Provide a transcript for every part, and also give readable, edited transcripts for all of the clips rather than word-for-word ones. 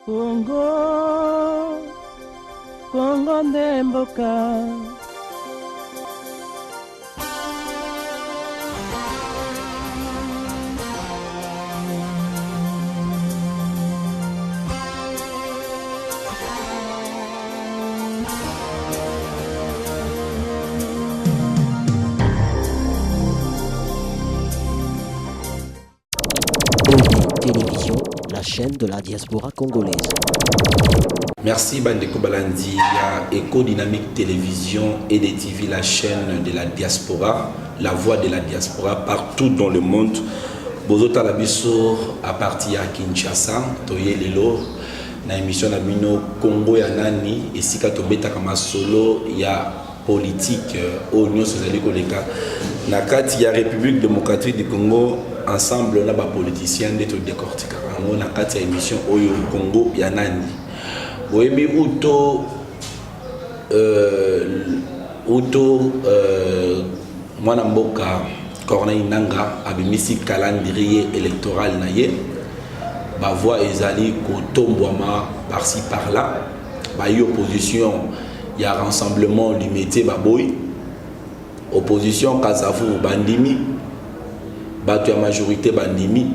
Congo, Congo nde mboka. Télévision, la chaîne de la diaspora congolaise. Merci Bandeko Balandi, ya Eco Dynamique Télévision et des TV, la chaîne de la diaspora, la voix de la diaspora partout dans le monde. Bozotala biso à partir ya Kinshasa, toye lelo na émission na bino Congo ya nani esika tobetaka masolo ya politique oyo nyonso ezali koleka na kati ya République démocratique du Congo ensemble na ba politiciens nde todecortikaka yango na kati ya émission oyo Congo ya nani. Boyebi uto uto mwana mboka Corneille Nangaa abimisi calendrier électoral na ye, ba voix ezali kotombwama par-ci par-là, bayi opposition ya Rassemblement Limete baboyi, opposition Kasavubu bandimi, bato ya majorité bandimi.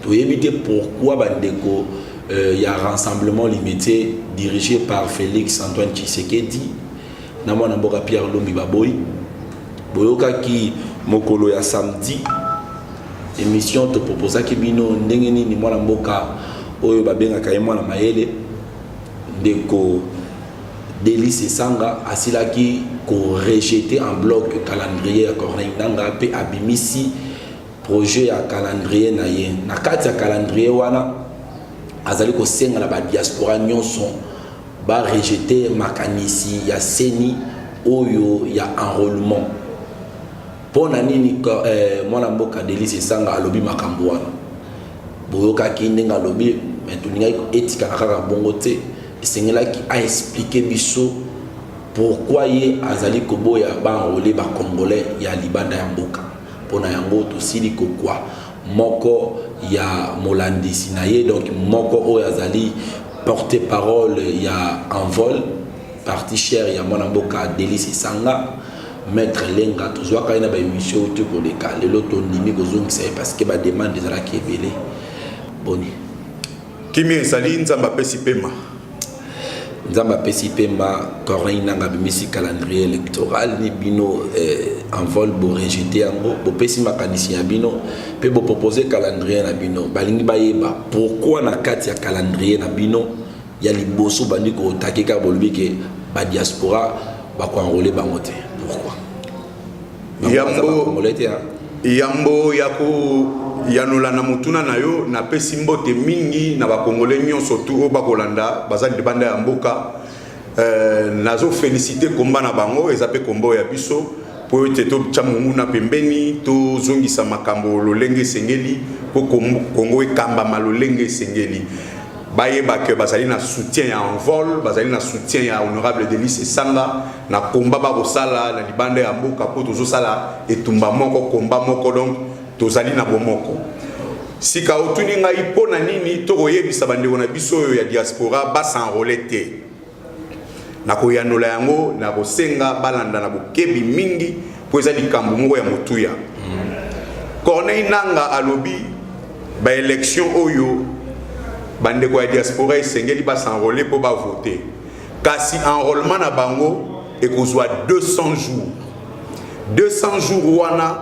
Toyebi te pourquoi bandeko ya Rassemblement Limete dirigé par Félix Antoine Tshisekedi na mwana mboka Pierre Lumbi baboyi. Boyokaki mokolo ya samedi émission toproposaki bino ndenge nini mwana mboka oyo babengaka ye mwana mayele ndeko Delly Sesanga asilaki korejeter en bloc calendrier ya Corneille Nangaa mpe abimisi projet ya calendrier na ye. Na kati ya calendrier wana azali kosenga na badiaspora nyonso barejeter makanisi ya CENI oyo ya enrôlement. Mpo na nini mwana mboka Delly Sesanga alobi makambo wana? Boyokaki ndenge alobi, mais tolingaki etikala kaka bongo te, esengelaki aexpliquer biso pourquoi ye azali koboya baenrôler bacongolais ya libanda ya mboka. Mpona yango tosili kokwa moko ya molandisi na ye, donc moko oyo azali porte parole ya Envol, parti cher ya mwana mboka Delly Sesanga, maître Lenga. Tozwaka ye na baémission oyo te koleka. Lelo tondimi kozongisa ye parce que bademande ezalaki ebele. Boni? Kimia ezali, Nzambe apesi pema. Nzambe apesi pema. Corneille Nangaa abimisi calendrier électoral ni bino Envol borejeter yango, bopesi makanisi ya bino mpe bopropose calendrier na bino. Balingi bayeba pourquoi na kati ya calendrier na bino ya liboso bandi kotake kaka, bolobi ke badiaspora bakoenrôler bango te. Pourquoi? Yambo te? Yambo ya koyanola na motuna na yo, napesi mbote mingi na bakongole nyonso tu oyo bakolanda, baza libanda ya mboka. Nazoféliciter komba na bango, eza mpe komba ya biso, mpo ete totya monguna pembeni, tozongisa makambo lolenge esengeli, mpo Kongo ekambama lolenge esengeli. Bayeba ke bazali na soutien ya Envol, bazali na soutien ya honorable Delly Sesanga na komba bakosala na libanda ya mboka, mpo tozosala etumba moko, komba moko, donc tozali na bomoko. Sika otuni ngai mpo na nini tokoyebisa bandeko na biso oyo ya diaspora bas'enrôler te. Nakoyanola yango na kosenga balanda na bokebi mingi, mpo eza likambo moko ya motuya. Corneille Nangaa alobi baélection oyo bandeko ya diaspora esengeli bas'enrôler mpo bavote, kasi enrôlement na bango ekozwa 200 jours. 200 jours wana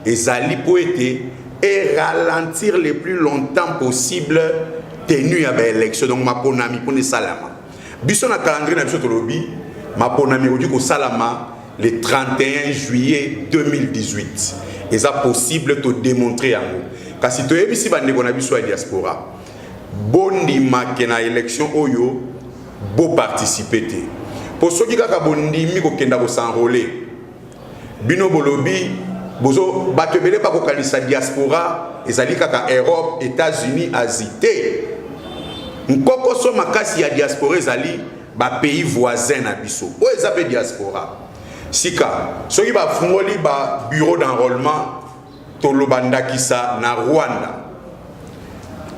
ezali mpo ete eralentir le plus longtemps possible tenue ya baélection, donc maponami mpona esalama. Biso na calendrier na biso tolobi maponami ekoki kosalama le 31 juillet 2018. Eza possible, todémontrer yango. Kasi toyebisi bandeko na biso ya diaspora, bondimake na élection oyo boparticiper te, mpo soki kaka bondimi kokenda kos'enrôler, bino bolobi bozo bato ebele bakokanisa diaspora ezali kaka Europe, États-Unis, Asie te. Nkokoso makasi ya diaspora ezali bapays voisin na biso oyo eza mpe diaspora. Sika soki bafungoli babureau d'enrôlement, toloba ndakisa na Rwanda.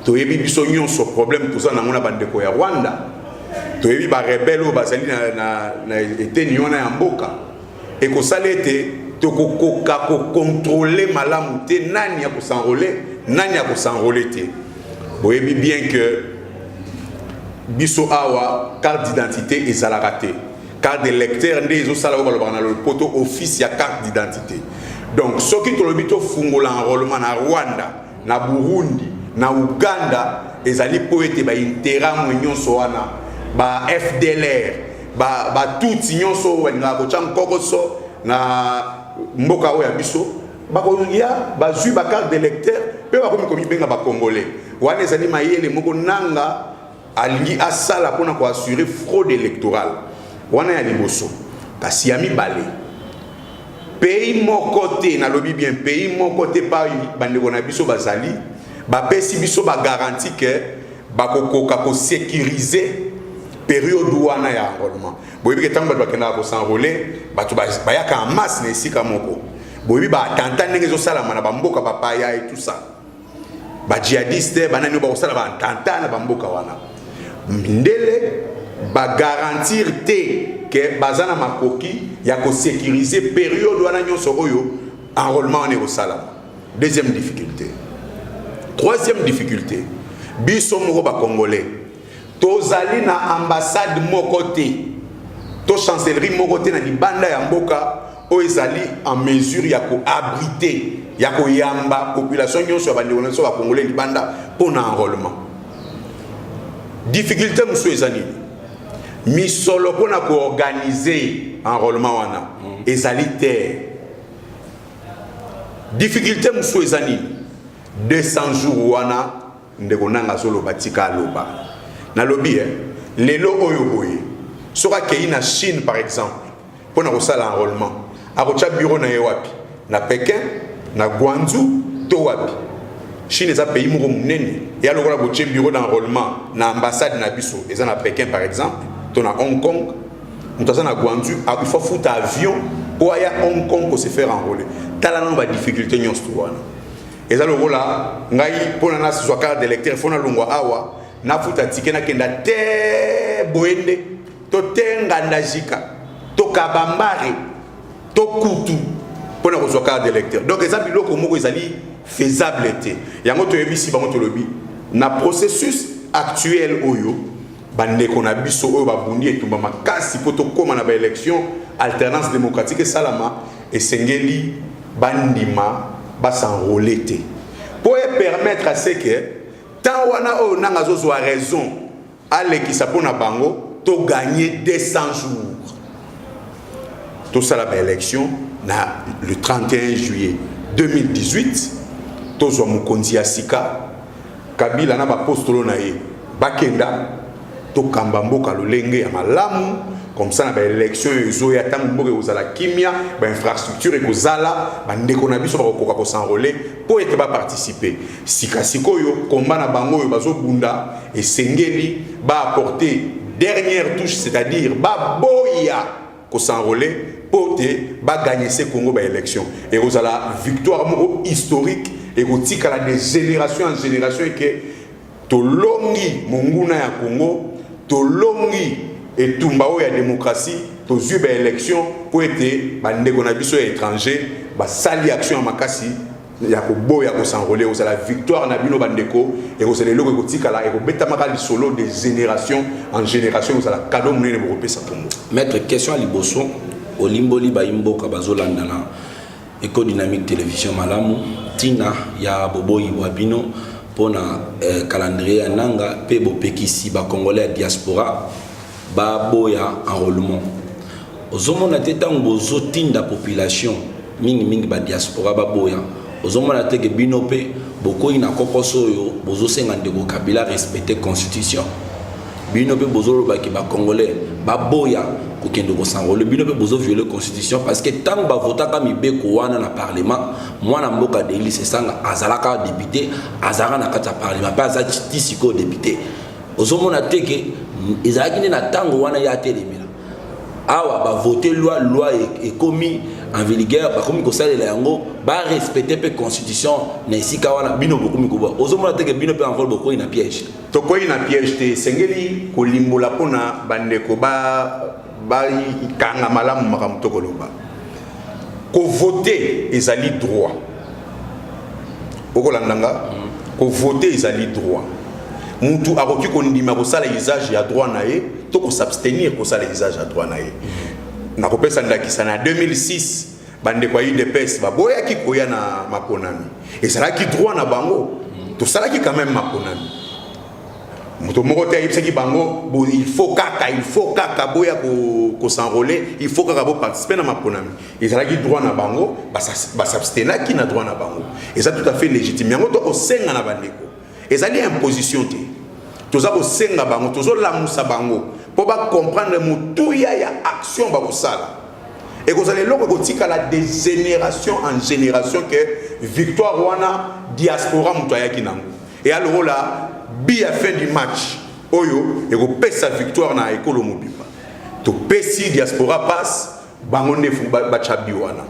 Toyebi biso nyonso problème toza nango na bandeko ya Rwanda. Toyebi ba rebelle oyo bazali na, na, na eteni wana ya mboka. Ekosala ete tokokoka kocontrôler malamu te nani ya kos'enrôler, nani ya kos'enrôler te. Boyebi bien que biso awa carte d'identité ezalaka te, carte d'électeur nde ezosala oyo balobaka na lopoto office ya carte d'identité. Donc soki tolobi tofungola enrôlement na Rwanda, na Burundi, na Uganda, ezali mpo ete bainteramwe nyonso wana, ba FDLR, batutsi nyonso oyo balingaka kotya nkokoso na mboka oyo ya biso, bakoya bazwi bacarte d'électeur mpe bakomi komibenga bacongolais. Wana ezali mayele moko Nanga alingi asala mpona koassurer fraude électorale wana ya liboso. Kasi ya mibale, pays moko te, nalobi bien pays moko te, pa bandeko na biso bazali bapesi biso bagarantie ke bakokoka kosécuriser période wana ya enrôlement. Boyebi ke ntango bato bakendaka kos'enrôler, bato bayaka en masse na esika moko. Boyebi baattentat ndenge ezosalama na bamboka bapaya et tout ça, bajihadiste, banani oyo bakosala baattentat na bamboka wana. Mindele bagarantir te ke baza na makoki ya kosécuriser période wana nyonso oyo enrôlement wana ekosalama. Deuxième difficulté. Troisième difficulté, biso moko bacongolais tozali na ambassade moko te to chancellerie moko te na libanda ya mboka oyo ezali en mesure ya koabriter, ya koyamba population nyonso ya bandeko na biso bacongolais libanda mpo na enrôlement. Difficulté mosusu eza nini? Misolo mpona koorganiser enrôlement wana ezali te. Difficulté mosusu eza nini? 200 jours wana, ndeko nanga azoloba, tika aloba. Nalobi lelo oyo boye, soki akei na Chine par exemple mpona kosala enrôlement, akotya bureau na ye wapi? Na Pékin, na Guangzhou to wapi? Chine eza pays moko monene. Eya lokola botie bureau d'enrôlement na ambassade na biso eza na Pékin par exemple to na Hong Kong. Moto aza na Guangzhou, il faut futa avion mpo aya Hong Kong ko se faire enrôler. Tala nano badifficulté nyonso to wana. Eza lokola ngai mpona nazwa carte d'électeur, fo nalongwa awa, nafuta ticket, nakenda te Boende to te Ngandajika to Kabambare to Kutu mpona kozwa carte d'électeur. Donc eza biloko moko ezali faisable te. Yango toyebisi bango, tolobi na processus actuel oyo, bandeko na biso oyo babundi etumba makasi mpo tokóma na baélection, alternance démocratique esalama, esengeli bandima bas'enrôler te mpo epermettre à ce que temps wana oyo nanga azozwa raison alekisa mpo na bango, togagner 200 jours, tosala baélection na le 31 juillet 2018, tozwa mokonzi ya sika. Kabila na bapostolo na ye bakenda, tokamba mboka lolenge ya malamu. Comme ça, na baélection oyo ezoya, ntango mboka ekozala kimia, bainfrastructure ekozala, bandeko na biso bakokoka kos'enrôler mpo ete baparticiper. Sika sikoyo, komba na bango oyo bazobunda, esengeli baapporter dernière touche, c'est-à-dire baboya kos'enrôler mpo te bagagner se Congo baélection. Ekozala victoire moko historique, ekotikala de génération en génération eke tolongi monguna ya Congo, tolongi etumba oyo ya démocratie, tozwi baélection mpo ete bandeko na biso ya étranger basali action ya makasi ya koboya kos'enrôler. Ekozala victoire na bino bandeko, ekozala eloko ekotikala, ekobetamaka lisolo de génération en génération, ekozala cadeau monene bokopesa Congo. Maître, question ya liboso: olimboli bayimboka bazolanda na Ecodynamique Télévision malamu ntina ya boboyi bwa bino mpona calendrier ya Nanga mpe bopekisi bacongolais ya diaspora baboya enrôlement. Ozomona te ntango bozotinda population, mingimingi badiaspora, baboya, ozomona te ke bino mpe bokoyi na kokoso oyo bozosenga ndeko Kabila respecte constitution? Bino mpe bozolobaki bacongolais baboya kokende kos'enrôler, bino mpe bozovioler constitution, parce que ntango bavotaka mibeko wana na parlement, mwana mboka Delly Sesanga azalaka député, azalaka na kati ya parlement mpe aza ti sikoyo député. Ozomona te ke ezalaki nde na ntango wana ye atelemela awa bavote loi, loi ekomi En vigueur, bakomi kosalela yango, barespecte mpe constitution na esika wana. Bino bokomi koboya. Ozomona teke bino mpe Envol bokoyi na piège? Tokoyi na piège te. Esengeli kolimbola mpona bandeko bakanga malamu makambo tokoloba. Kovote ezali droit. Okolanda nga, kovote ezali droit. Mutu akoki kondima kosala usage ya droit na ye to kos'abstenir kosala usage ya droit na ye. Nakopesa ndakisa: na 2006, bandeko ya UDPS baboyaki koya na maponami. Ezalaki droit na bango. Tosalaki quand même maponami. Moto moko te ayebisaki bango bo, il faut kaka boya kos'enrôler, il faut kaka boparticipe na maponami. Ezalaki droit na bango, bas'abstenaki na droit na bango. Eza tout à fait légitime. Yango tokosenga na bandeko, ezali imposition te. Toza kosenga bango, tozolamusa bango mpo bacomprendre motuya ya action bakosala. Ekozala eloko ekotikala de génération en génération ke victoire wana, diaspora moto ayaki nango. Eya lokola but ya fin du match oyo ekopesa victoire na ekolo mobimba. Topesi diaspora passe, bango nde batya but wana.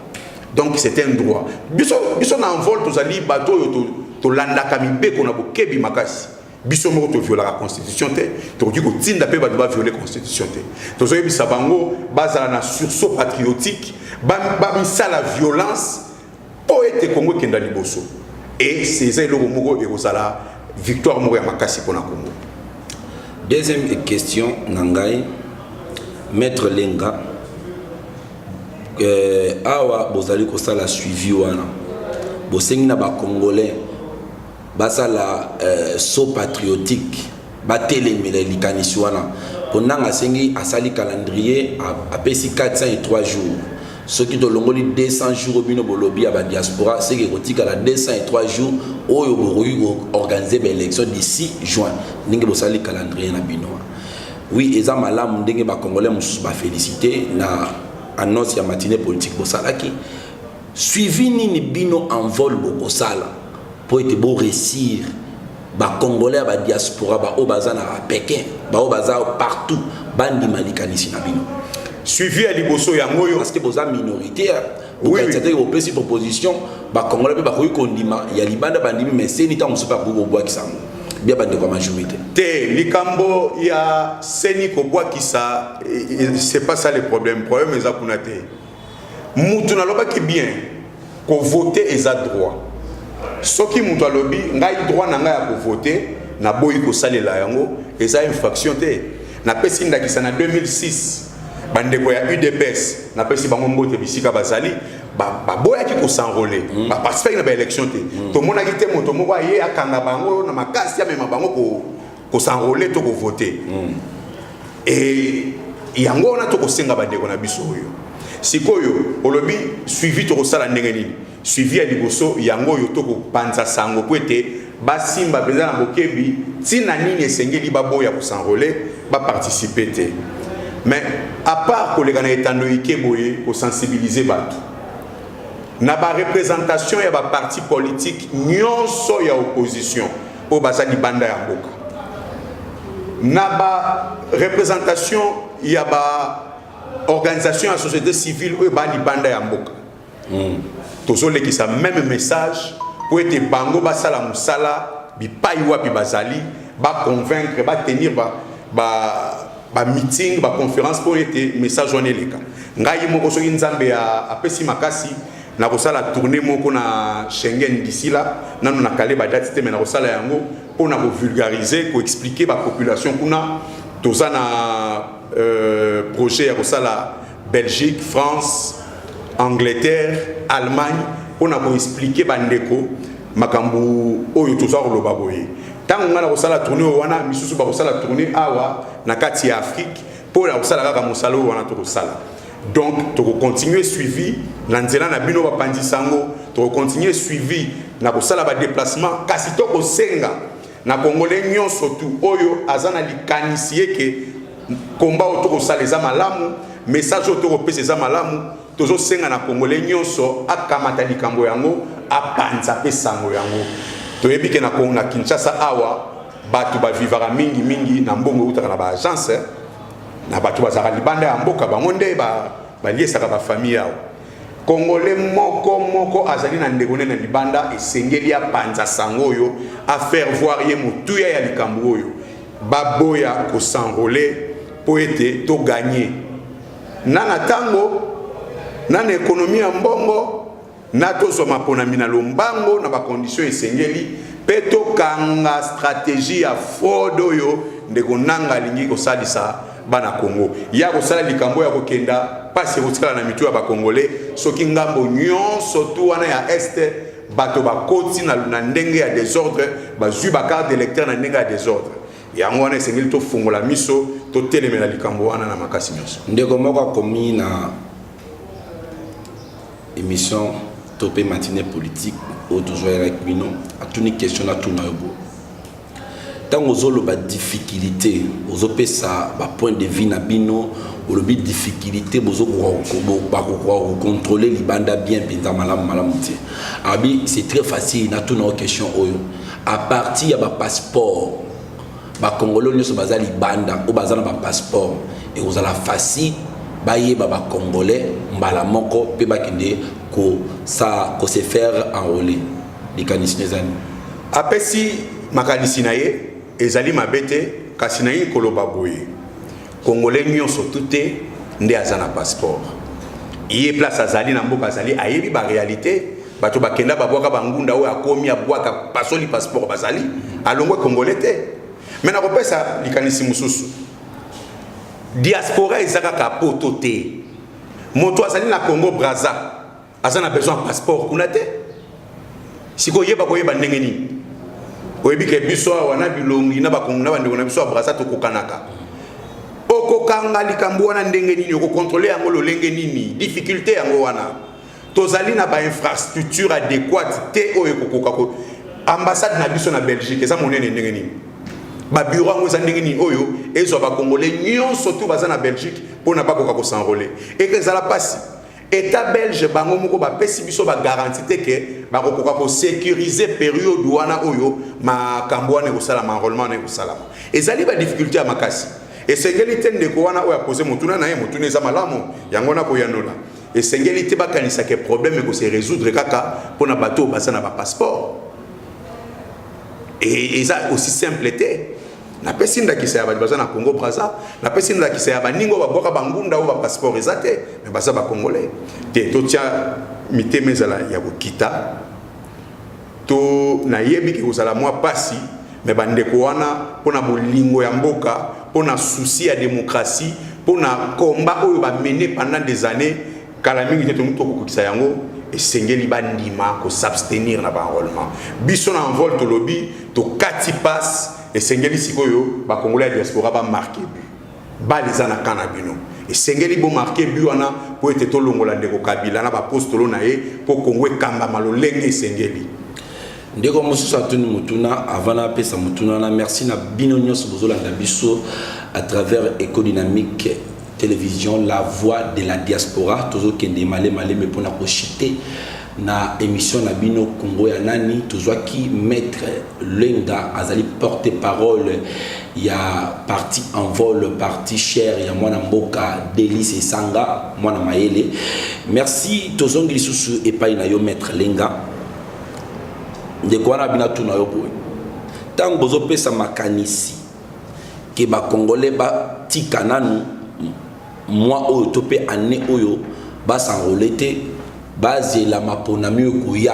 Donc c'est un droit. Biso na Envol, tozali bato oyo tolandaka mibeko na bokebi makasi. Biso moko toviolaka constitution te, tokoki kotinda mpe bato baviole constitution te. Tozoyebisa bango bazala na sursaut patriotique, bamisala violence mpo ete Kongo ekenda liboso. E eza eloko moko ekozala victoire moko ya makasi mpona Kongo. Deuxième question na ngai, maître Lenga, awa bozali kosala suivi wana, bosengi na bacongolais basala saut patriotique, batelemela likanisi wana. Mpo nanga asengi, asali calendrier, apesi 403 jours. Soki tolongoli 200 jours bino bolobi ya badiaspora, seke ekotikala 203 jours oyo bokoki koorganiser baélection d'ici juin, ndenge bosali calendrier na bino. Oui, eza malamu ndenge bacongolais mosusu bafélicité na annonce ya matinée politique bosalaki. Suivi nini bino Envol bokosala mpo ete boréussir bacongolais ya badiaspora, baoyo baza na Pékin, baoyo baza partout, bandima likanisi na bino? Suivi ya liboso yango oyo. Parce que boza minorité. Bokanisa te bopesi proposition, bacongolais mpe bakoki kondima. Ya libanda bandimi, mais CENI ntango mosusu mpe akoki kobwakisa yango bia bandeko ya majorité. Te, likambo ya CENI kobwakisa, c'est pas ça le problème. Problème eza kuna te. Mutu nalobaki bien, kovote eza droit. Soki mutu alobi: "Ngai, droit na ngai ya kovote, naboyi kosalela yango", eza infraction te. Napesi ndakisa: na 2006, bandeko ya UDPS, napesi bango mbote bisika bazali, baboyaki kos'enrôler, baparticipaki na baélection te. Tomonaki te moto moko aye akanga bango na makasi, amema bango kos'enrôler to kovote. E yango wana tokosenga bandeko na biso oyo. Sikoyo olobi suivi, tokosala ndenge nini? Suivi ya liboso yango oyo: tokopanza sango po ete basimba mpenza na bokebi ntina nini esengeli baboya kos'enrôler, baparticipe te. Mais à part koleka na etando ike boye kosensibiliser bato na bareprésentation ya baparti politique nyonso ya opposition oyo baza libanda ya mboka, na bareprésentation ya baorganisation ya société civile oyo baa libanda ya mboka, tozolekisa même message po ete bango basala mosala bipai wapi bazali, baconvaincre, batenir bameeting, baconférence mpo ete message wana eleka. Ngai moko, soki Nzambe apesi makasi, nakosala tournée moko na Schengen. D'ici là, nano nakale badate te, mais nakosala yango mpona kovulgariser, koexpliquer bapopulation kuna. Toza na projet ya kosala Belgique, France, Angleterre, Allemagne, mpona koexpliquer bandeko makambo oyo toza koloba boye. Ntango ngai na kosala tournée oyo wana, misusu bakosala tournée awa na kati ya Afrique mpo na kosala kaka mosala oyo wana tokosala. Donc tokocontinue suivi na nzela na bino bapanzisa yango, tokocontinue suivi na kosala badéplacement. Kasi tokosenga na congolais nyonso tu oyo aza na likanisi eke komba oyo tokosala eza malamu, message oyo tokopesa eza malamu, tozosenga na congolais nyonso akamata likambo yango, apanza mpe sango yango. Toyebi ke na Kinshasa awa, bato bavivaka mingimingi na mbongo eutaka na baagence na bato bazalaka libanda ya mboka. Bango nde baliesaka bafamille awa. Congolais moko moko azali na ndeko ne na libanda, esengeli apanza sango oyo, afaire voir ye motuya ya likambo oyo. Baboya kos'enrôler mpo ete togagner na ntango na économie ya mbongo, na tozwa maponami na lombango na bacondition esengeli, mpe tokanga stratégie ya fraude oyo ndeko Nanga alingi kosalisa bana Congo. Ya kosala likambo ya kokenda mpasi ekotikala na mitu ya Bakongole soki ngambo nyonso tu wana ya Est bato bakoti na ndenge ya désordre, bazwi bacarte d'électeur na ndenge ya désordre. Yango wana esengeli tofungola miso, totelemela likambo wana na makasi nyonso. Ndeko moko akomi na émission to mpe matinée politique oyo tozwayelaki bino, atuni question. Natuna yo boye: ntango ozoloba difficulté, ozopesa bapoint de vue na bino, olobi difficulté bakokoka kocontrôler libanda bien mpenza malamu malamu te. Abi c'est très facile. Natuna yo question oyo: à partir ya bapasseport, Bakongolo nyonso baza libanda oyo baza na bapasseport, ekozala facile bayeba Bacongolais mbala moko mpe bakende kose faire enrôler. Likanisi ezali? Apesi makanisi na ye, ezali mabe te, kasi nayi koloba boye: Congolais nyonso tu te nde aza na passeport. Ye place azali na mboka azali, ayebi baréalité. Bato bakenda babwaka bangunda, oyo akomi abwaka pasoli passeport, bazali alongwe Congolais te. Me nakopesa likanisi mosusu: diaspora eza kaka Poto te. Moto azali na Congo Braza aza na besoin ya passeport kuna te. Sikoyo yeba koyeba ndenge nini oyebi ke biso awa na bilongi na Bakongo na bandeko na biso ya Braza tokokanaka. Okokanga likambo wana ndenge nini? Okocontrôler yango lolenge nini? Difficulté yango wana, tozali na bainfrastructure adéquate te oyo ekokoka ko ambassade na biso na Belgique eza monene ndenge nini, babureau yango eza ndenge nini oyo ezwa Bakongolais nyonso tu baza na Belgique mpona bakoka kos'enrôler? Eke ezala mpasi. État belge bango moko bapesi biso bagarantie te ke bakokoka kosécuriser période wana oyo makambo wana ekosalama, enrôlement wana ekosalama. Ezali badifficulté ya makasi. Esengeli te ndeko wana oyo apose motuna na ye, motuna eza malamu, yango wana koyanola. Esengeli te bakanisaka problème ekose résoudre kaka mpona bato oyo baza na bapasseport. Eza aussi simple te. Napesi ndakisa ya bato baza na Congo Braza, napesi ndakisa ya baninga oyo babwaka bangunda, oyo bapasseport eza te me baza Bacongolais te. Totia mitema ezala ya kokita. To nayebi ke kozala mwa pasi, me bandeko wana, mpona bolingo ya mboka, mpona souci ya démocratie, mpona combat oyo bamene pendant des années, kala mingi te tongi tokokokisa yango. Esengeli bandima kos'abstenir na baenrôlement. Biso na Envol tolobi tokati passe. Esengeli sikoyo Bakongolais ya diaspora bamarquer but. Bale eza na camp na bino, esengeli bomarquer but wana mpo ete tolongola ndeko Kabila na bapostolo na ye, mpo Kongo ekambama lolenge esengeli. Ndeko mosusu atuni motuna. Avant napesa motuna wana, merci na bino nyonso bozolanda biso à travers Ecodynamique Télévision, la voix de la diaspora. Tozokende maleme maleme mpona kochuter na émission na bino Kongo ya nani. Tozwaki maître Lenga, azali porte parole ya parti Envol, parti cher ya mwana mboka Delis Esanga, mwana mayele. Merci. Tozongi lisusu epai na yo, maître Lenga. Ndeko wana bina tuna yo boye: ntango bozopesa makanisi ke Bakongolais batika nanu mwa oyo to mpe année oyo bas'enrôler te, bazela maponami oyo koya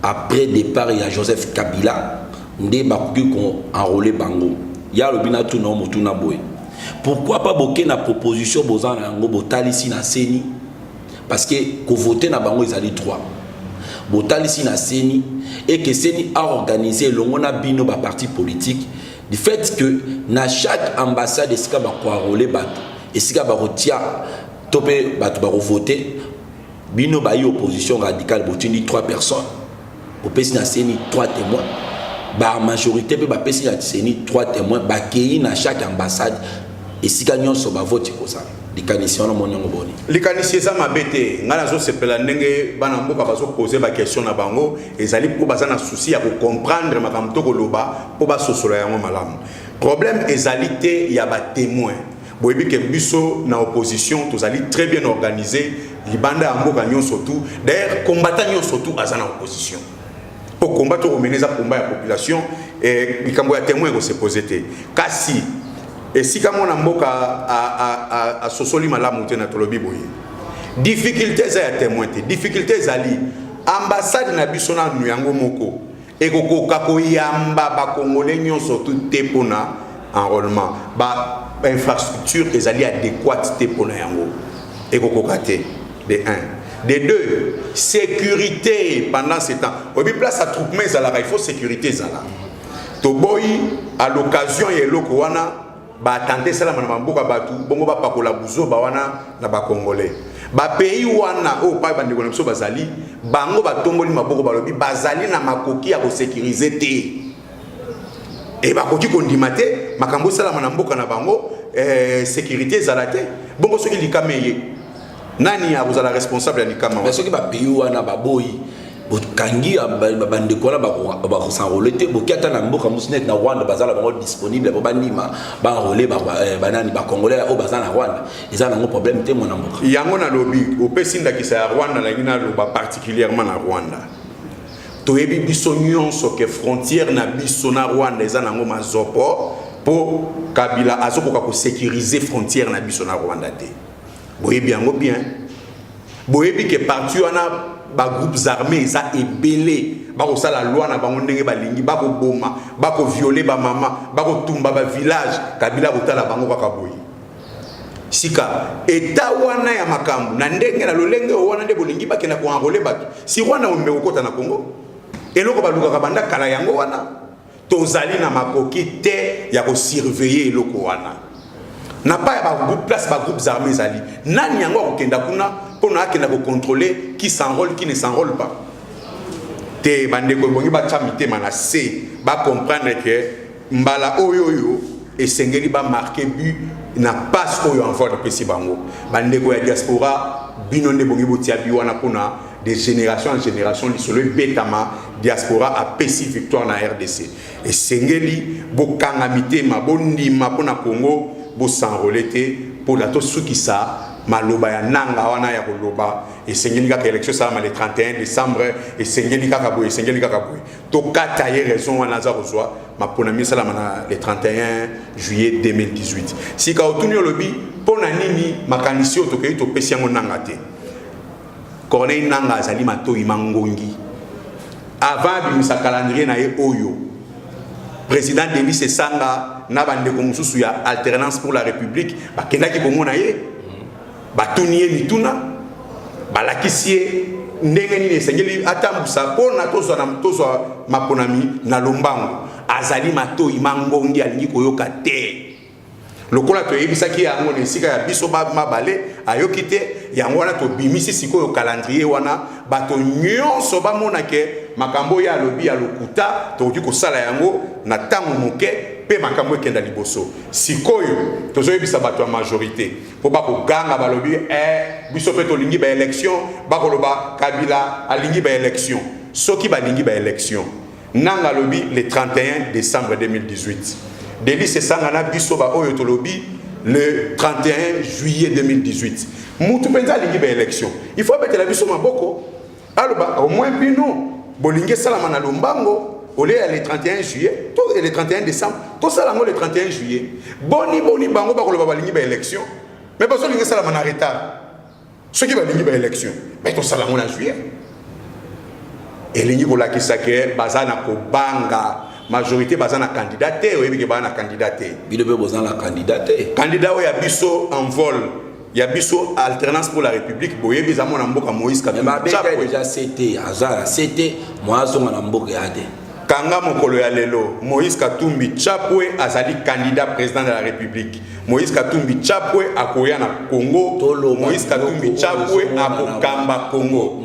après départ ya Joseph Kabila nde bakoki koenrôler bango, ya alobi na tuna o motuna boye: pourquoi pas boke na proposition boza na yango, botalisi na CENI? Parce que kovote na bango ezali droit. Botalisi na CENI eke CENI aorganiser elongo na bino baparti politique, du fait que na chaque ambassade esika bakoenrôler bato, esika bakotia to mpe bato bakovote, bino bayi opposition radicale botindi 3 personnes, bopesi na CENI 3 témoins, bamajorité mpe bapesi na CENI 3 témoins, bakei na chaque ambassade esika nyonso bavote ekozala. Likanisi wana omoni yango boni? Likanisi eza mabe te. Ngai nazosepela ndenge bana mboka bazopose baquestion na bango. Ezali mpo baza na souci ya kocomprendre makambo to koloba mpo basosola yango malamu. Problème ezali te ya batémoin. Boyebi ke biso na opposition tozali très bien organisé libanda ya mboka nyonso tout. D'ailleurs, combattant nyonso tout aza na opposition. Po combat to komene eza combat ya population, likambo ya témoin ekose poser te. Kasi esika mwana mboka asosoli malamu te na tolobi boye. Difficulté eza ya témoin te. Difficulté ezali ambassade na biso nanu yango moko ekokoka koyamba bakongole nyonso tu te mpona enrôlement. Ba infrastructure ezali adéquate te mpona yango, ekokoka te, de 1. De 2, sécurité. Pendant ce temps, oyebi place attroupement ezalaka, il faut sécurité ezala. Toboyi à l'occasion ya eloko wana baattentats esalama na bamboka bato, bongo bapakola buzoba wana na bakongolais. Bapays wana oyo pai bandeko na biso bazali, bango batomboli maboko, balobi bazali na makoki ya kosécuriser te e bakoki kondima te makambo esalama na mboka na bango, sécurité ezala te. Bongo soki likama eye, nani akozala responsable ya likama? Mais soki bapays wana baboyi, bokangi bandeko wana bakos'enrôler te, boki ata na mboka mosusu neti na Rwanda, bazala bango disponible po bandima baenrôler banani, bacongolais oyo baza na Rwanda, eza nango problème te, mwana mboka. Yango nalobi, opesi ndakisa ya Rwanda, nalingi naloba particulièrement na Rwanda. Toyebi biso nyonso ke frontière na biso na Rwanda eza nango mazopo, mpo Kabila azokoka kosécuriser frontière na biso na Rwanda te. Boyebi yango bien. Boyebi ke parti wana bagroupes armés eza ebele, bakosala loi na bango ndenge balingi, bakoboma, bakovioler bamama, bakotumba bavillage. Kabila kotala bango kaka boye. Sika eta wana ya makambo na ndenge na lolenge oyo wana nde bolingi bakenda koenrôler bato. Si Rwanda ombe kokɔta na Congo, eloko balukaka banda kala yango wana. Tozali na makoki te ya kosurveiller eloko wana na pa ya bagroupe, place bagroupes armés ezali. Nani yango akokenda kuna mpona akenda kocontrôler qui s'enrôle, qui ne s'enrôle pas? Te, bandeko, ebongi batya mitema na se, bacomprendre ke mbala oyo oyo esengeli bamarquer but na passe oyo Envol epesi bango. Bandeko ya diaspora, bino nde bongi botia but wana mpona de génération en génération lisolo ebetama: diaspora apesi victoire na RDC. Esengeli bokanga mitema, bondima mpona Congo, bos'enrôler te mpona tosukisa maloba ya nanga wana ya koloba esengeli kaka élection esalama le 31 décembre, esengeli kaka boye, esengeli kaka boye. Tokata ye raison wana, aza kozwa maponami esalama na le 31 juillet 2018. Sika otuni, olobi mpo na nini makanisi oyo tokei topesi yango nanga te? Corneille Nanga azali matoi mangongi. Avant abimisa calendrier na ye oyo, président Delly Sesanga na bandeko mosusu ya Alternance pour la République bakendaki komona ye, batuni ye mituna, balakisi ye ndenge nini esengeli atambusa mpona tozwa maponami na lombango. Azali matoi mangongi, alingi koyoka te. Lokola toyebisaki yango na esika ya biso mabale, ayoki te. Yango wana tobimisi sikoyo calendrier wana, bato nyonso bamona ke makambo oyo alobi ya lokuta, tokoki kosala yango na ntango moke mpe makambo ekenda liboso. Sikoyo tozoyebisa bato ya majorité, mpo bakoganga, balobi eh, biso mpe tolingi baélection. Bakoloba Kabila alingi baélection. Soki balingi baélection, nanga alobi le 31 décembre 2018, Delly Sesanga na biso baoyo tolobi le 31 juillet 2018. Mutu mpenza alingi baélection, il faut abetela biso maboko, aloba au moins bino bolingi esalama na lombango. Au lieu ya le 31 juillet to le 31 décembre, tosala yango le 31 juillet. Boni boni bango bakoloba balingi baélection, mais bazolingi esalama na retard? Soki balingi baélection, mais tosala yango na juillet. Elingi kolakisa ke baza na kobanga majorité, baza na candidat te. Oyebi ke baza na candidat te. Bino mpe boza na candidat te. Candidat oyo ya biso, Envol ya biso, Alternance pour la République, boyebi, eza mwana mboka Moïse. Mais babeta déjà ct, aza na ct mo, azonga na mboka ya te. Kanga mokolo ya lelo, Moïse Katumbi Chapwe azali candidat président de la République. Moïse Katumbi Chapwe akoya na Congo. Moïse Katumbi Chapwe akokamba Congo.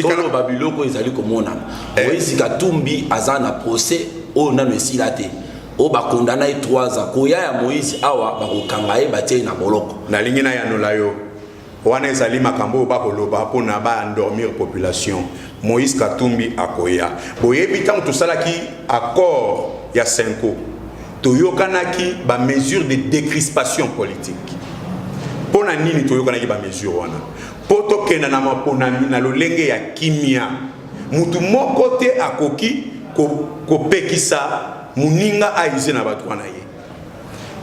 Toloba biloko ezali komonana. Moïse Katumbi aza na procès oyo nano esila te, oyo bakondana ye 3 ans. Koya ya Moïse awa, bakokanga ye, batie ye na boloko. Nalingi nayanola yo wana, ezali makambo oyo bakoloba mpona baendormir population. Moïse Katumbi akoya. Boyebi ntango tosalaki accord ya Cenco, Toyokanaki bamesure de décrispation politique. Mpo na nini toyokanaki bamesure wana? Mpo tokenda na maponami na lolenge ya kimia. Mutu moko te akoki kopekisa moninga aize na bato wana. Ye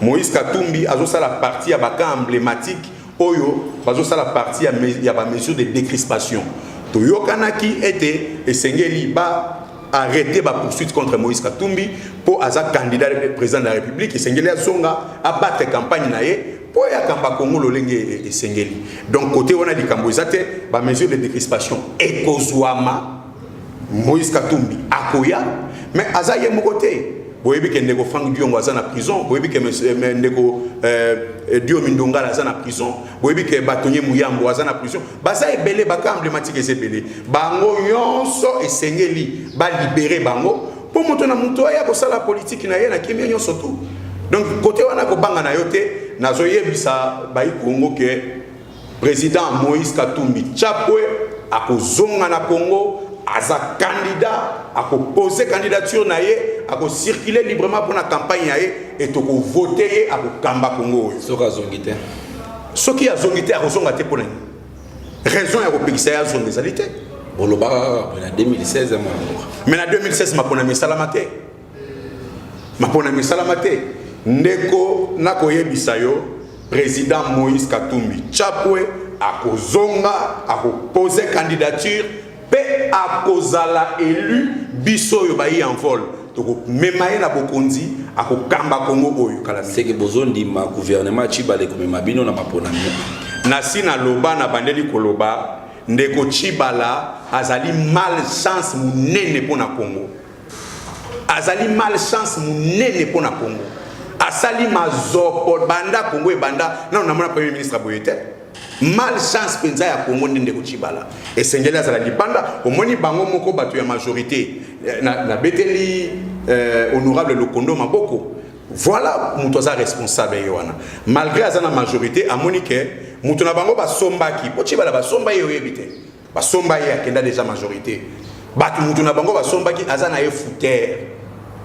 Moïse Katumbi azosala partie ya bacamp emblématique oyo bazosala partie ya bamesure de décrispation. Toyokanaki ete esengeli ba arrêter ba poursuite contre Moïse Katumbi mpo aza candidat président de la République. Esengeli azonga abattre campagne na ye mpo akamba Congo lolenge esengeli. Donc côté wana likambo eza te. Bamesure de décrispation ekozwama, Moïse Katumbi akoya, mais aza ye moko te. Boyebi ke ndeko Frank Diongo aza na prison, boyebi ke ndeko Diomi Ndongala aza na prison, boyebi ke Batonye Muyambo aza na prison. Baza ebele, bacas emblématique eza ebele. Bango nyonso esengeli balibérer bango mpo moto na moto aya kosala politike na ye na kimia nyonso tu. Donc côté wana kobanga na yo te. Nazoyebisa bayi Kongo ke président Moïse Katumbi Chapwe akozonga na Congo, aza candidat, akopose candidature na ye, akocircule librement mpona campagne na ye e tokovote ye, akokamba Congo oyo. Soki azongi te? Soki azongi te, akozonga te. Mpona nini? Raison ya kopekisa ye azonga ezali te. Bolobaka kaka boye na 2016, mwana mboka. Mais na 2016 maponami esalama te, maponami esalama te. Ndeko, nakoyebisa yo, président Moïse Katumbi Chapwe akozonga, akopose candidature mpe akozala élu. Biso oyo bayi Envol tokomema ye na bokonzi, akokamba Kongo oyo kala mingi. Seke bozondima gouvernement Tshibala ekomema bino na maponami? Nasi naloba, na bandeli koloba, ndeko Tshibala azali malchance monene mpo na Congo, azali malchance monene mpo na Congo. Asali mazopo banda Congo ebanda, nano namona premier ministre boye te. Malchance mpenza ya Congo nde ndeko Tshibala, esengeli azala libanda. Omoni bango moko bato ya majorité, nabeteli honorable Lokondo maboko. Voilà moto aza responsable ye wana. Malgré aza na majorité, amoni ke moto na bango basombaki, po Tshibala basomba ye, oyebi te, basomba ye, akenda déjà majorité. Bato moto na bango basombaki aza na ye foutere,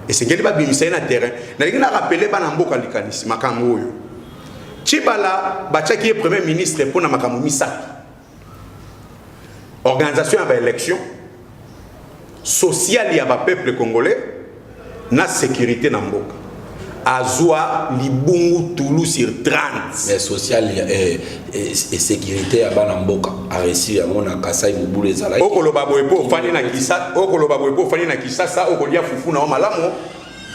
esengeli babimisa ye na terrain. Nalingi na rappeler bana mboka likanisi makambo oyo. Tshibala batiaki ye premier ministre mpo na makambo misato: organisation ya baélection, sociale ya bapeuple congolais na sécurité na mboka. Azwa libungu tulu sur 30. Mais social et sécurité ya bana mboka, aréussir yango na Kasai? Mobulu ezalaki. Okoloba boye mpo ofandi na Kisa, okoloba boye mpo ofandi na Kisasa, okolia fufu na yo malamu.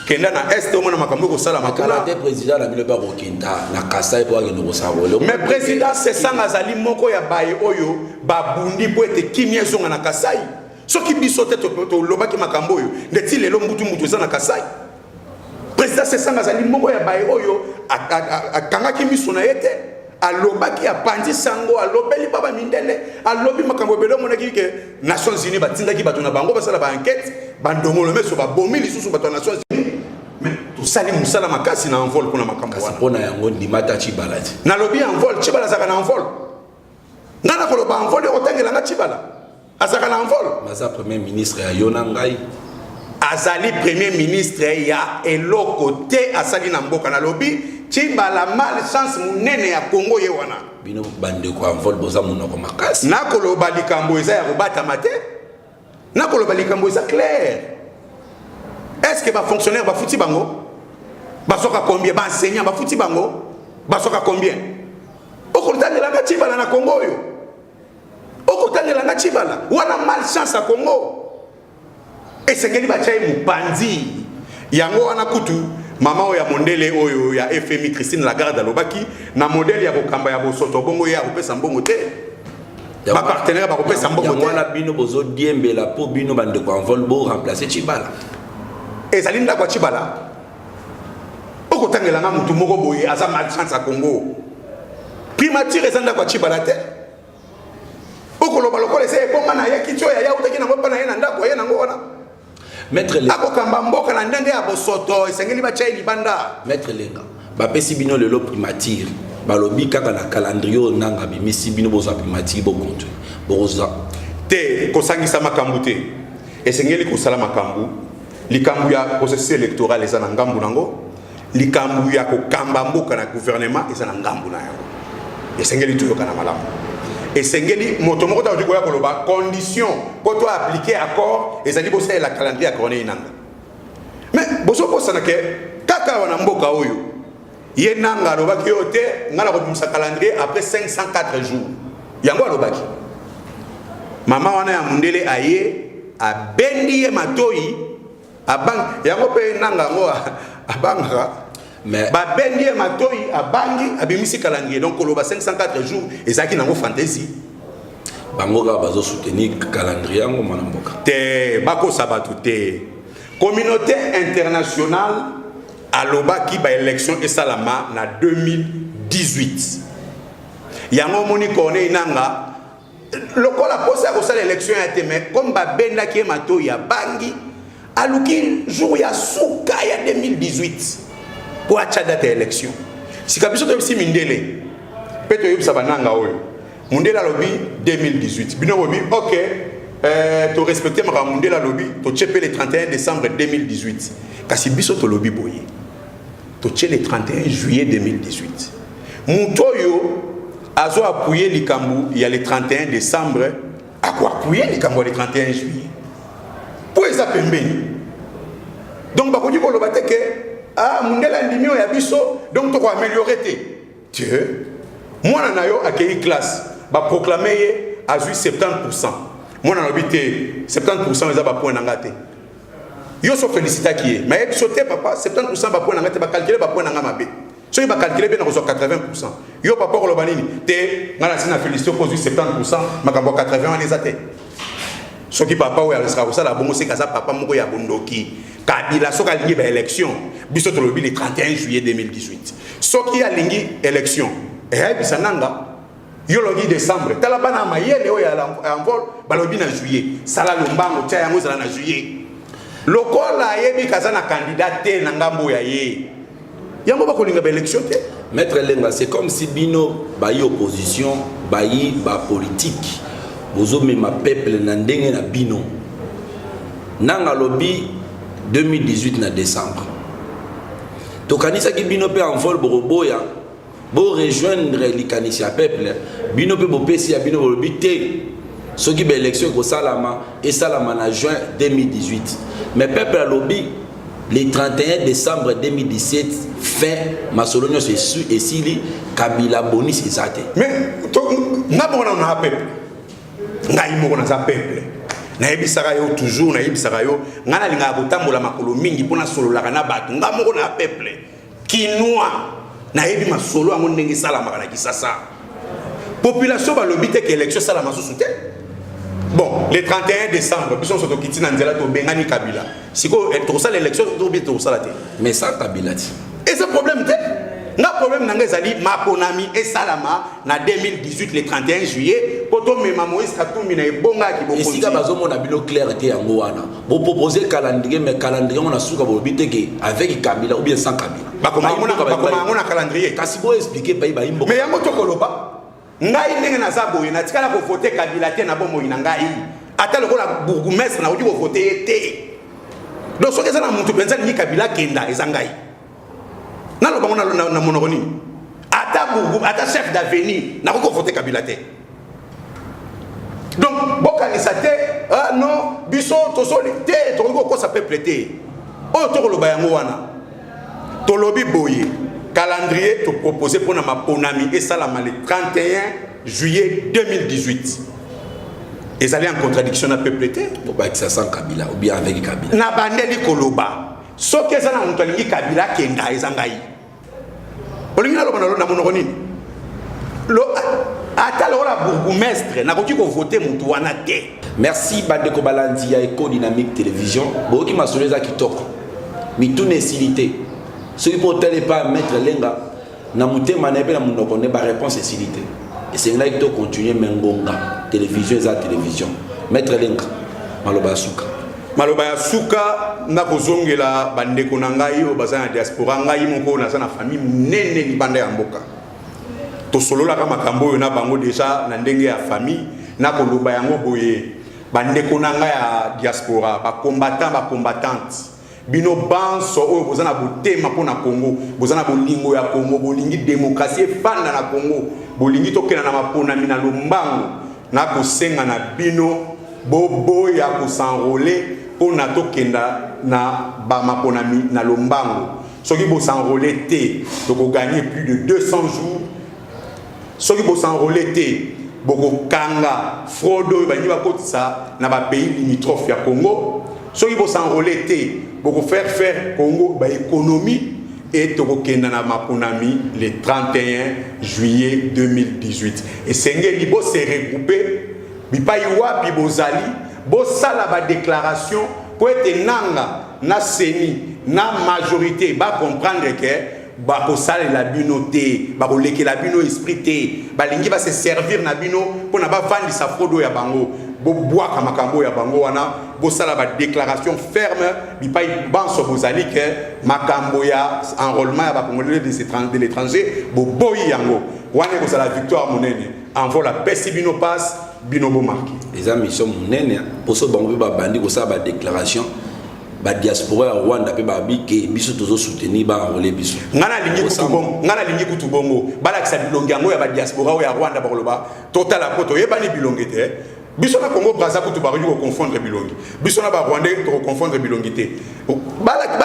Kenda na Est, omona makambo ekosalama. Kala te, président na bino mpe akokenda na Kasai mpo akende kosala. Mais président Sesanga azali moko ya baye oyo babundi mpo ete kimia ezonga na Kasai. Soki biso te tolobaki makambo oyo, ndeti lelo mbutu mbutu eza na Kasai. Président Sesanga azali moko ya baye oyo akangaki miso na ye te, alobaki, apanzi sango, alobeli ba bamindele, alobi makambo ebele. Omonaki ke Nations Unies batindaki bato na bango basala baenquête, bandongolo meso babomi lisusu bato ya Nations Unies. Mais tosali mosala makasi na Envol mpona makambo wana. Mpona yango ndimata Tshibala te. Nalobi Envol, Tshibala azalaka na Envol. Nga na koloba Envol, yo kotangelanga Tshibala azalaka na Envol. Aza premier ministre ya yo na ngai. Azali premier ministre ya eloko te asali na mboka. Nalobi Tshibala malchance monene ya Congo ye wana. Bino bandeko ya Envol boza monoko makasi. Nakoloba likambo eza ya kobatama te, nakoloba likambo eza clair. Est ce que bafonctionnaire bafuti bango? Bazwaka combien? Baenseignant bafuti bango? Bazwaka combien? Okotangelanga Tshibala na Congo oyo? Okotangelanga Tshibala wana? Malchance ya Congo, esengeli batya ye mopanzi. Yango wana kutu mama oyo ya mondele oyo ya FMI, Christine Lagarde, alobaki na modèle ya kokamba ya bosoto bongo, ye akopesa mbongo te, bapartenaire bakopesa mbongo te. Wana bino bozodiembela mpo bino bandeko Envol boremplace Tshibala. Ezali ndako ya Tshibala? Okotangelanga motu moko boye aza malchance ya Congo. Primature eza ndako ya Tshibala te. Okoloba lokola eza ebonga na ye, kiti oyo aya utaki nango mpa na ye na ndako aye nango wana. Maître Akokamba mboka na ndenge ya bosoto, esengeli batya ye libanda. Maître Lenga, bapesi bino lelo primature, balobi kaka na calendrier oyo nanga abimisi, bino bozwa primature, bokonte bokozwa. Te, kosangisa makambo te. Esengeli kosala makambo. Likambo ya processus électoral eza na ngambu nango. Likambo ya kokamba mboka na gouvernement eza na ngambu na yango. Esengeli toyokana malamu. Esengeli moto moko takoki koya koloba condition mpo to appliquer accord ezali bosalela calendrier ya Corneille Nangaa. Mais bozobosana ke kaka awa na mboka oyo ye Nangaa alobaki yo te, ngai nakobimisa calendrier après 504 jours. Yango alobaki. Mama wana ya mundele aye abendi ye matoi, abangi yango mpe Nangaa yango abangaka. Mais babendi ye matoi, abangi, abimisi calendrier. Donc koloba 504 jours ezalaki nango fantaisie. Bango kaka bazosoutenir calendrier yango, mwana mboka. Te, bakosa bato te. Communauté internationale alobaki baélection esalama na 2018. Yango omoni Corneille Nangaa lokola posa ya kosala élection ya te, mais comme babendaki ye matoi ya bangi, aluki jour ya suka ya 2018 mpo atya date ya élection. Sika biso toyebisi mindele mpe toyebisa bananga oyo mundele alobi 2018, bino bobi ok, torespecte makambo mundele alobi, totie mpe le 31 décembre 2018. Kasi biso tolobi boye, totie le 31 juillet 2018. Moto oyo azo appuyer likambo ya le 31 décembre akoappuyer likambo ya le 31 juillet mpo eza pembeni. Donc bakoki koloba te ke ah, mundele andimi oyo ya biso, donc tokoaméliorer te. Te, mwana na yo akei classe, baproclame ye azwi 70. Mwana alobi te 70 eza bapoint na nga te. Yo so félicitaki ye, mais yebi so te papa, 70 bapoint na nga te, bacalcule bapoint na nga mabe. Soki bacalcule mpe nakozwa 80. Yo papa koloba nini? Te, nga nasi na félicité mpo ozwi 70, makambo ya 80 wana eza te. Soki papa oyo alesaka kosala bongo, seka aza papa moko ya bondoki. Kabila soki alingi baélection, biso tolobi le 31 juillet 2018. Soki alingi élection, eyebisa Nanga yo lobi décembre. Tala bana ya mayele oyo ya Envol balobi na juillet. Sala lombango, tia yango ezala na juillet. Lokola ayebi kaza na candidat te na ngambo ya ye, yango bakolinga baélection te. Maître Lenga, c'est comme si bino bayi opposition, bayi bapolitique, bozomema peuple na ndenge na bino. Nanga alobi 2018 na décembre, tokanisaki bino mpe Envol bokoboya borejoindre likanisi ya peuple. Bino mpe bopesi ya bino, bolobi te soki baélection ekosalama, esalama na juin 2018. Mais peuple alobi le 31 décembre 2017, fin masolo nyonso esili, Kabila bonisi eza te. Mais nga moko nano na peuple, ngai moko naza peuple. Nayebisaka yo toujours, nayebisaka yo, ngai nalingaka kotambola makolo mingi mpo nasololaka na bato. Nga moko na peuple kinois, nayebi masolo yango ndenge esalamaka na Kisasa. Population balobi te ke élection esalama susu te. Bon, le 31 décembre biso nyonso tokiti na nzela, tobengani Kabila. Sikoyo tokosala élection to bien tokosala te? Mais sans Kabila ti. Eza problème te. Nga problème na nga ezali maponami esalama na 2018 le 31 juillet mpo tomema Moïse Katumbi na ebongaki bokonzi. Esika bazomona bino clair te yango wana. Bopropose calendrier, mais calendrier ngo na suka bolobi te ke avec Kabila ou bien sans Kabila. Bakoma yango na calendrier. Kasi boexpliquer pai bayimboka. Mais yango tokoloba. Ngai ndenge naza boye, natikala kovote Kabila te na bomoi na ngai. Ata lokola bourgmestre nakoki kovote ye te. Donc soki eza na motu mpenza alingi Kabila akenda, eza ngai. Naloba ngo na monoko nini? Ata bourg, ata chef d'avenue, nakoki kovote Kabila te. Donc bokanisa te, ah non, biso tozoli te, tokoki kokosa peuple te. Oyo tokoloba yango wana, tolobi boye, calendrier topropose mpona maponami esalama le 31 juillet 2018 ezali en contradiction na peuple te. Bobakisa sans Kabila ou bien avec Kabila. Na bandeli koloba, soki eza na moto alingi Kabila akenda, eza ngai. Olingi naloba na monoko nini? Ata lokola bourgmestre nakoki kovote motu wana te. Merci bandeko balandi ya Eco Dynamique Télévision. Boyoki masolo eza kitoko, mituna esili te. Soki mpo otali epai ya Maître Lenga, na motema na ye mpe na monoko nde baréponse esili te. Esengelaki to continue, me ngonga télévision eza télévision. Maître Lenga, maloba ya suka. Maloba ya suka, nakozongela bandeko na ngai oyo baza na diaspora. Ngai moko naza na famille monene libanda ya mboka. Tosololaka makambo oyo na bango deja na ndenge ya famille. Nakoloba yango boye, bandeko na ngai ya diaspora, bacombattant, bacombattante. Bino banso oyo boza na botema mpo na Congo, boza na bolingo ya Congo, bolingi demokrasi efanda na Congo, bolingi tokenda na maponami na lombango, nakosenga na bino boboya kosenrole mpo na tokenda na bamaponami na lombango. Soki bosenrole te, tokoganye plus de 200 jours. Soki bosenrole te, bokokanga fraude oyo balingi bakotisa na bapays limitrophe ya Congo. Soki bosenrole te, bokofaire faire Congo baéconomie et tokokenda na maponami le 31 juillet 2018. Esengeli bose regrouper bipai wapi bozali, bosala ba déclaration po ete Nanga na CENI na majorité ba comprendre que bakosalela bino te, bakolekela bino esprit te, balingi ba se servir na bino mpona bavandisa fraude oyo ya bango. Bobwaka makambo ya bango wana, bosala ba déclaration ferme bipai banso bozali ke makambo ya enrôlement ya bacongolais de l'étranger boboyi yango. Wana ekozala victoire monene. Envol apesi bino passe, bino bomarke. Eza mission monene mposo bango mpe babandi kosala ba déclaration. Badiaspora ya Rwanda mpe babi ke biso tozosoutenir baenrôle biso. Nga nalingi kutu bongo balakisa bilongi yango ya badiaspora oyo ya Rwanda, bakoloba totala po toyebani bilongi te. Biso na Congo Braza kutu bakoki koconfondre bilongi, biso na barwandais tokoconfondre bilongi te. Baleka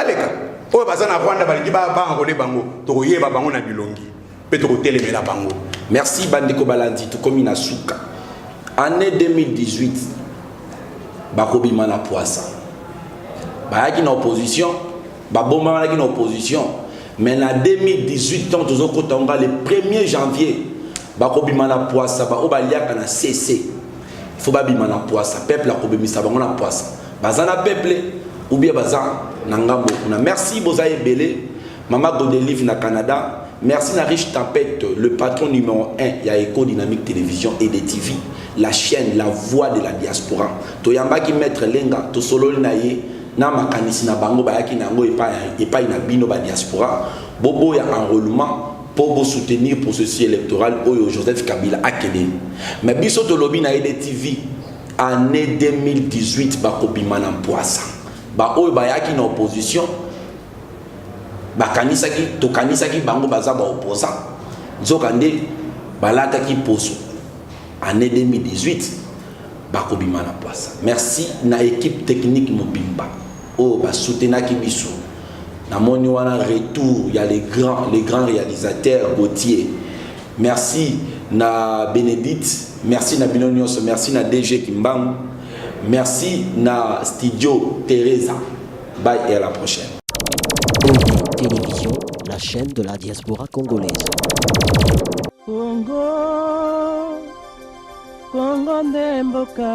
oyo baza na Rwanda balingi baenrôle bango, tokoyeba bango na bilongi mpe tokotelemela bango. Merci bandeko balandi, tokomi na suka. Année 2018 bakobima na poisa. Bayaki na opposition, babombamanaki na opposition, mais na 2018 ntango tozokota ngo le 1er janvier, bakobima na poisa. Baoyo baliaka na cc, faut babima na poisa. Peuple akobimisa bango na poisa. Baza na peuple ou bien baza na ngambo kuna. Merci, boza ebele. Mama Godelive na Canada, merci na Riche Tempête, le patron numéro 1 ya Eco Dynamique Télévision et des TV, la chaîne La Voix de la Diaspora. Toyambaki Maître Lenga, tosololi na ye na makanisi na bango bayaki na yango epai na bino ba diaspora, boboya enrôlement mpo bosoutenir processus électoral oyo Joseph Kabila akende. Mais biso tolobi na EDTV, année 2018 bakobima na mpwasa. Baoyo bayaki na opposition bakanisaki, tokanisaki bango baza baopposant, nzoka nde balataki poso. Année 2018 bakobima na pwasa. Merci na équipe technique mobimba oyo basoutenaki biso. Namoni wana retour ya les grands réalisateurs Gauthier, merci na Bénédicte, merci na bino nyonso, merci na DG Kimbangu, merci na studio Teresa. Bye et à la prochaine. ED Télévision, la chaîne de la diaspora congolaise. Congo, Congo nde mboka.